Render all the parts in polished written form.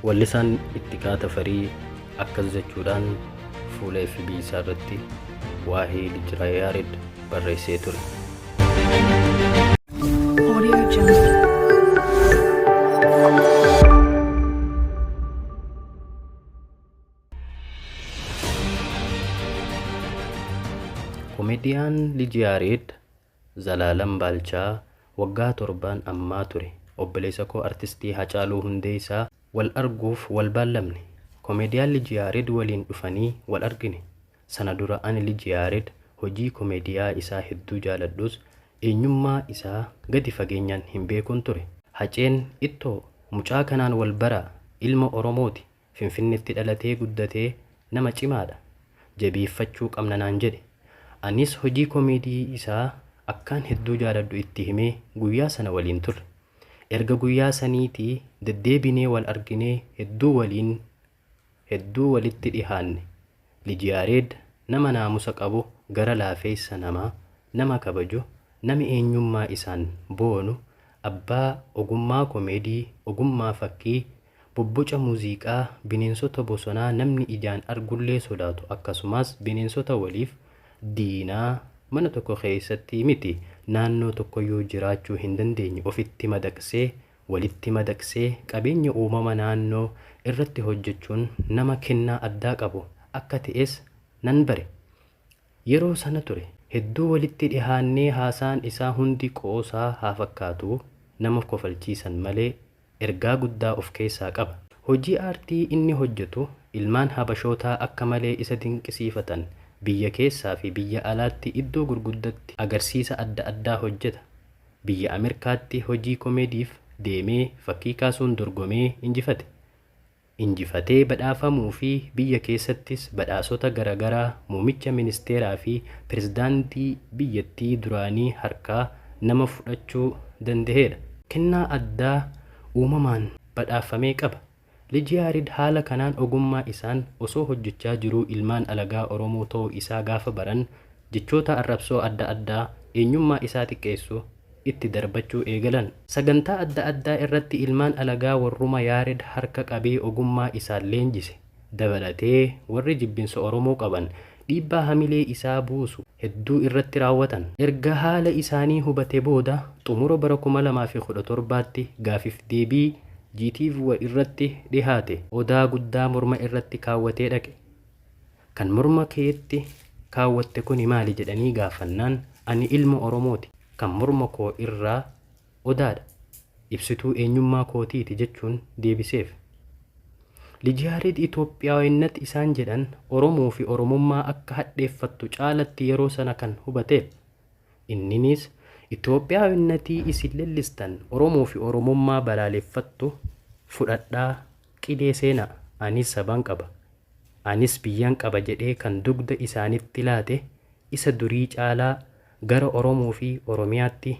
Wallisaan Ittiqaa Tafarii akkas jechuudhaan fuula FB isaa irratti waa'ee Lij Yaared barreessee ture. Audio Jungle. Komediyaan Lij Yaared Zalaalam Baalchaa waggaa torbaan ammaa ture obboleessa koo Artistii Hacaaluu Hundeessaa wal arguuf wal baallamne. Komediyaan Lij Yaared waliin dhufanii wal argine. Sana dura ani Lij Yaared hojii komediyaa isaa hedduu jaaladhus eenyummaa isaa gadi fageenyaan hin beekuun ture. Haceen ittoo mucaa kanaan wal baraa ilma Oromooti Finfinnetti dhalatee guddatee nama cimaadha. Jabeeffachuu qabna naan jedhe. Anis hojii komeedii isaa akkaan hedduu jaaladhu itti himee guyyaa sana waliin turre. Erga guyyaa saniitii deddeebinee wal arginee hedduu waliin hedduu walitti dhihaanne. Lij Yaareed nama naamusa qabu, gara laafeessa namaa, nama kabaju, nama eenyummaa isaan boonu, abbaa ogummaa komeedii, ogummaa fakkii, bobboca muuziqaa, bineensota bosonaa namni ijaan argullee sodaatu akkasumas bineensota waliif diinaa mana tokko keessatti miti naannoo tokkoyyuu jiraachuu hin dandeenye ofitti madaqsee walitti madaqsee qabeenya uumama naannoo irratti hojjechuun nama kennaa addaa qabu akka ta'es nan bare. Yeroo sana ture. Hedduu walitti dhihaannee haasaan isaa hundi qoosaa haa fakkaatuu nama kofalchiisan malee ergaa guddaa of keessaa qaba. Hojii aartii inni hojjetu ilmaan Habashootaa akka malee isa dinqisiifatan biyya keessaa fi biyya alaatti iddoo gurguddatti agarsiisa adda addaa hojjeta. Biyya Amerkaatti hojii komeediif deemee fakkii kaasuun dorgomee injifate. Injifatee badhaafamuu fi biyya keessattis badhaasota garagaraa muumicha ministeeraa fi pirezidaantii biyyattii duraanii harkaa nama fudhachuu dandaheedha. Kennaa addaa uumamaan badhaafamee qaba. Lij Yaared haala kanaan ogummaa isaan osoo hojjechaa jiruu ilmaan alagaa Oromoo ta'uu isaa gaafa baran jechoota arrabsoo adda addaa eenyummaa isaa xiqqeessu itti darbachuu eegalan. Sagantaa adda addaa irratti ilmaan alagaa warruma Yaared harka qabee ogummaa isaan leenjise dabalatee warri jibbinsa Oromoo qaban dhiibbaa hamilee isaa buusu hedduu irratti raawwatan. Erga haala isaanii hubate booda xumura bara 2017tti gaafiif deebii GTV irratti dhihaate odaa guddaa morma irratti kaawwatee dhaqe. Kan morma keetti kaawwatte kuni maali jedhanii gaafannaan ani ilma Oromooti kan morma koo irraa odaadha. Ibsituu eenyummaa kootiiti jechuun deebiseef. Lij Yaared Itoophiyaawwinnat isaan jedhan Oromoo fi Oromummaa akka hadheeffattu caalatti yeroo sana kan hubateef. Inninis Itoophiyaawwinnatii isin lellistan Oromoo fi Oromummaa balaaleffattu fudhadhaa qilee seenaa anis saban qaba. Anis biyyan qaba jedhee kan dugda isaanitti laate isa durii caalaa gara Oromoo fi Oromiyaatti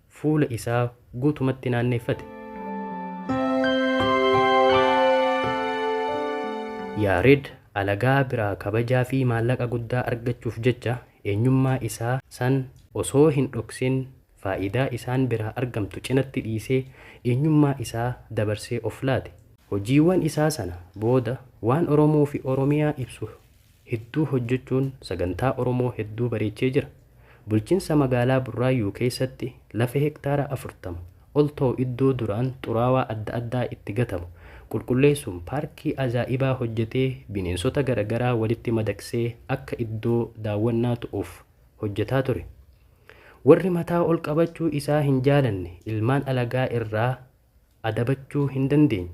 fuula isaa guutumatti naanneeffate. Yaared alagaa biraa kabajaa fi maallaqa guddaa argachuuf jecha eenyummaa isaa san osoo hin dhoksin faayidaa isaan biraa argamtu cinatti dhiisee eenyummaa isaa dabarsee of laate. Hojiiwwan isaa sana booda waan Oromoo fi Oromiyaa ibsu hedduu hojjechuun sagantaa Oromoo hedduu bareechee jira. Bulchinsa magaalaa Burraayyuu keessatti lafa hektaara 40 ol ta'u iddoo duraan xuraawaa adda addaa itti gatamu qulqulleessuun paarkii ajaa'ibaa hojjetee bineensota garagaraa walitti madaqsee akka iddoo daawwannaa ta'uuf hojjetaa ture. Warri mataa ol qabachuu isaa hin jaalanne ilmaan alagaa irraa adabachuu hin dandeenye.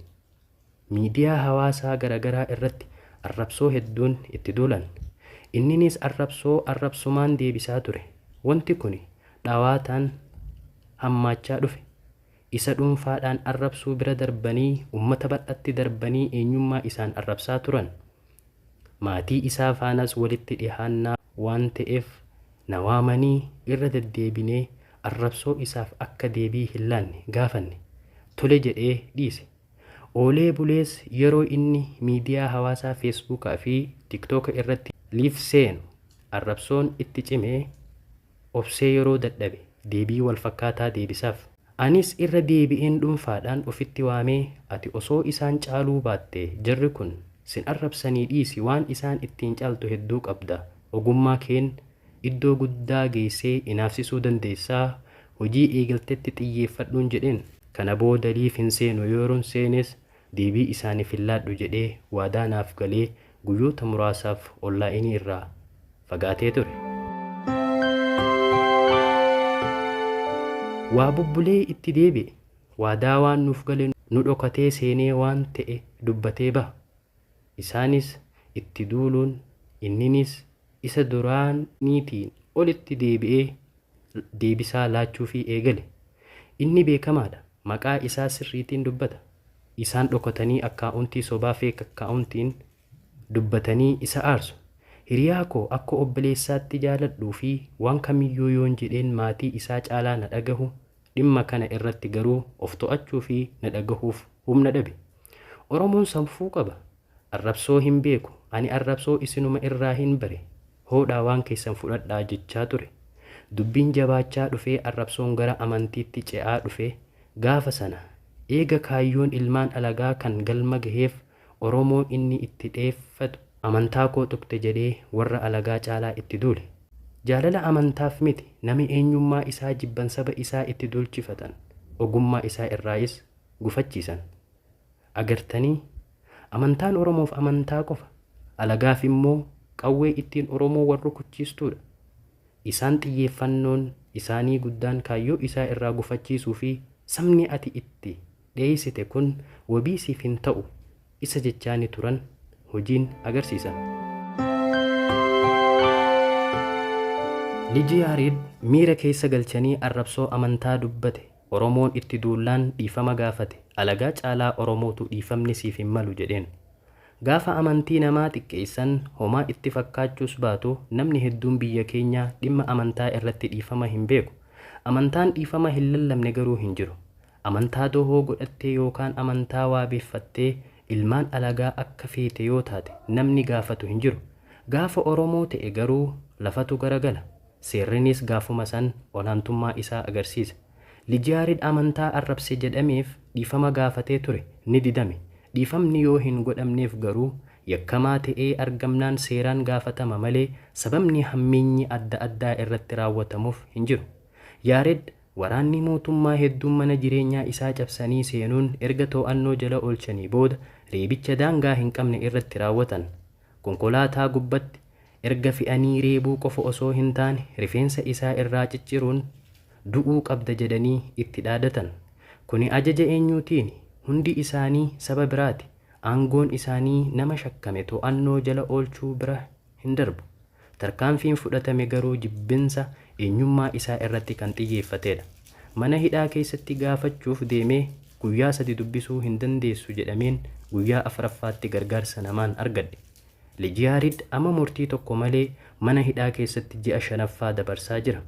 Miidiyaa hawaasaa garagaraa irratti arrabsoo hedduun itti duulan. Inninis arrabsoo arrabsumaan deebisaa ture. Wanti kuni dhawaataan hammaachaa dhufe. Isa dhuunfaadhaan arrabsuu bira darbanii ummata bal'atti darbanii eenyummaa isaan arrabsaa turan. Maatii isaa faanas walitti dhihaannaa waan ta'eef na waamanii irra deddeebinee arrabsoo isaaf akka deebii hin laanne gaafanne. Tole jedhee dhiise. Oolee bulees yeroo inni miidiyaa hawaasaa Feesbuukaa fi Tiktooka irratti live seenu arrabsoon itti cimee obsee yeroo dadhabe deebii wal fakkaataa deebisaaf. Anis irra deebi'een dhuunfaadhaan ofitti waamee, ati osoo isaan caaluu baatte jarri kun sin arrabsanii dhiisi, waan isaan ittiin caaltu hedduu qabda, ogummaa keen iddoo guddaa geessee inaafsisuu dandeessaa, hojii eegaltetti xiyyeeffadhuun jedheen. Kana booda liif hin seenu, yeroon seenes deebii isaaniif hin laadhu jedhee waadaa naaf galee guyyoota muraasaaf onlaayinii irraa fagaatee ture. Waa bubbulee itti deebi'e. Waadaa waan nuuf gale nu dhokatee seenee waan ta'e dubbatee baha. Isaanis itti duuluun inninis isa duraaniitiin olitti deebi'ee deebisaa laachuufii eegale. Inni beekamaadha. Maqaa isaa sirriitiin dubbata. Isaan dhokatanii akkaa'untii sobaa feek akkaa'untiin dubbatanii isa aarsu. Hiriyaa koo akka obboleessaatti jaaladhuu fi waan kamiyyuu yoon jedheen maatii isaa caalaa na dhagahu, dhimma kana irratti garuu of to'achuu fi na dhagahuuf humna dhabe. Oromoon safuu qaba. Arrabsoo hin beeku. Ani arrabsoo isinuma irraa hin bare. Hoodhaa waan keessan fudhadhaa jechaa ture. Dubbiin jabaachaa dhufee arrabsoon gara amantiitti ce'aa dhufe gaafa sana eega kaayyoon ilmaan alagaa kan galma gaheef Oromoo inni itti dheeffatu amantaa koo tuqte jedhee warra alagaa caalaa itti duule. Jaalala amantaaf miti, nama eenyummaa isaa jibban saba isaa itti duulchifatan, ogummaa isaa irraayis gufachiisan. Agartanii? Amantaan Oromoof amantaa qofa. Alagaaf immoo qawwee ittiin Oromoo wal rukuchiistuudha. Isaan xiyyeeffannoon isaanii guddaan kaayyoo isaa irraa gufachiisuu fi sabni ati itti dheessite kun wabii siif hin ta'u isa jechaani turan hojiin agarsiisan. Liji Yaareed miira keessa galchanii arrabsoo amantaa dubbate. Oromoon itti duullaan dhiifama gaafate. Alagaa caalaa Oromootu dhiifamni siif hin malu jedheen. Gaafa amantii namaa xiqqeessan homaa itti fakkaachuus baatu namni hedduun biyya keenyaa dhimma amantaa irratti dhiifama hin beeku. Amantaan dhiifama hin lallabne garuu hin jiru. Amantaa dohoo godhattee yookaan amantaa waabeeffattee ilmaan alagaa akka feete yoo taate namni gaafatu hin jiru. Gaafa Oromoo ta'e garuu lafatu garagala. Seerrinis gaafuma san olaantummaa isaa agarsiisa. Lij Yaared amantaa arrabse jedhameef dhiifama gaafatee ture, ni didame. Dhiifamni yoo hin godhamneef garuu yakkamaa ta'ee argamnaan seeraan gaafatama malee sababni hammeenyi adda addaa irratti raawwatamuuf hin jiru. Yaared waraanni mootummaa hedduun mana jireenyaa isaa cabsanii seenuun erga to'annoo jala oolchanii booda reebicha daangaa hin qabne irratti raawwatan. Konkolaataa gubbatti erga fe'anii reebuu qofa osoo hin taane rifeensa isaa irraa cicciruun du'uu qabda jedhanii itti dhaadatan. Kuni ajaja eenyuutiini? Hundi isaanii saba biraati. Aangoon isaanii nama shakkame to'annoo jala oolchuu bira hin darbu. Tarkaanfiin fudhatame garuu jibbinsa eenyummaa isaa irratti kan xiyyeeffatedha. Mana hidhaa keessatti gaafachuuf deemee guyyaa sadi dubbisuu hin dandeessu jedhameen guyyaa afuraffaatti gargaarsa namaan argadhe. Lij Yaarid amma murtii tokko malee mana hidhaa keessatti ji'a shanaffaa dabarsaa jira.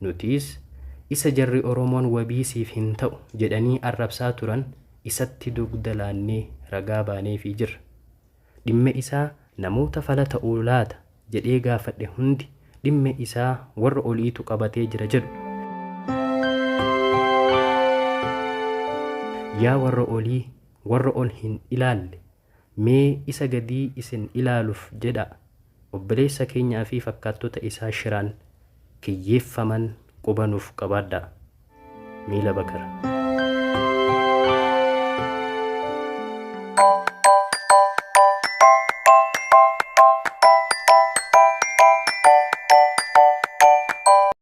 Nutis isa jarri Oromoon wabii siif hin ta'u jedhanii arrabsaa turan isatti dugda laannee ragaa baaneefii jirra. Dhimma isaa namoota fala ta'uu laata jedhee gaafadhe hundi dhimma isaa warra oliitu qabatee jira jedhu. Yaa warra olii, warra ol hin ilaalle, mee isa gadii isin ilaaluuf jedhaa obboleessa keenyaa fi fakkaattota isaa shiraan kiyyeeffaman quba nuuf qabaadhaa. Miila Bakar.